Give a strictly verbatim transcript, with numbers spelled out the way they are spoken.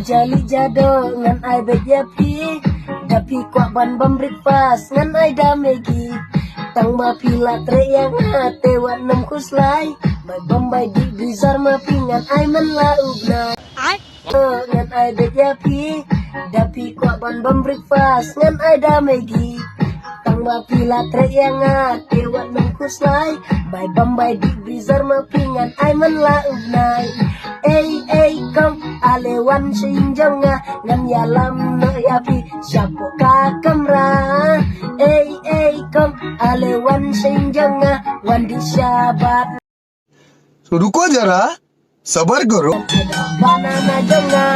Jali jado ngan ai beit ïa phi. Da phi kwah ban bam breakfast ngan ai da Maggi. Tang ba phi la treh ïa nga te wat nym khuslai. Bai bam bai dih bizar ma phi ngan ai man la u bnai. Ngan ai beit ïa phi. Da phi kwah ban bam breakfast ngan ai da Maggi. Tang ba phi la treh ïa nga te wat nym khuslai. Bai bam bai dih bizar ma phi ngan ai man la u bnai. Ei ei kong ale wan sha ïing jong nga. Ngan ïalam noh ïa phi shapoh ka kamra. Ei ei kong ale wan sha ïing jong nga. Wan dih shabat. तो रुको जरा, सबर करो। Banana jong nga.